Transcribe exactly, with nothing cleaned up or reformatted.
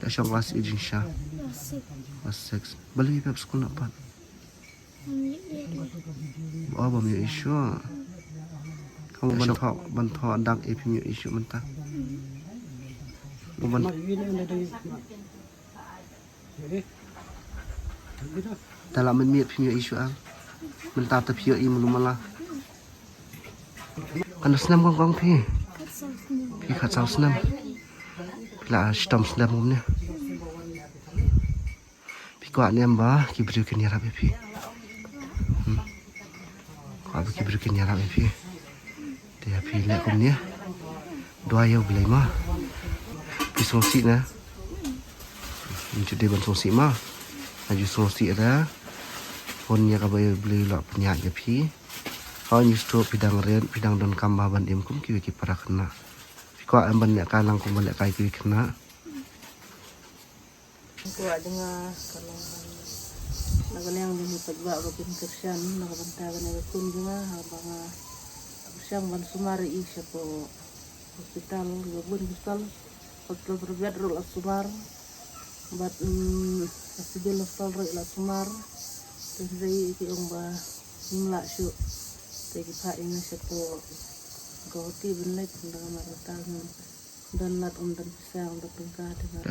Ka shong klas ïa jingshisha. Klas six. Balei phi hap skul na pat? Oh, bam ïoh issue. Kam ban thoh, ban thoh dak ïa phi ïoh issue mynta. Ban ta la mynmiet phi ïoh issue ang. Mynta ta phi ïoh i mulu mala. Kan snem kong kong phi. Phi khat saw snem. Phi la shitom snem kumne. Phi kwah ne em ba ki briew kin ïarap ïa phi. Hmm. Kwah ba ki briew kin ïarap ïa phi. Te ïa phi leh kumne. Duwai ïa U Blei ma. Phi sngewsih ne. Ngi ju dei ban sngewsih ma. Ha ju sngewsih re. Hun ïa kaba U Blei u la pynïaid ïa phi. Ha ngi sngewthuh phi dang rit, phi dang donkam ba ban im kum kiwei ki para khynnah. Phi kwah em ban lehkai lang kum ban lehkai kiwei khynnah. Kwah jong nga ka long na ka liang jong ki paidbah ba kin kyrshan na ka bynta kane ka khun jong nga, ha ba nga pyrshang ban sumar ïa i shapoh hospital, ka bun hospital, hospital private ruh la sumar, bad mm, ka civil hospital ruh la sumar. Te hynrei ki ong ba ngim lah shuh. Te ki phah ïa nga shapoh Guwahati ban leit, ynda nga mad kata ngam don lad, ym don pisa, ym don tyngka, te nga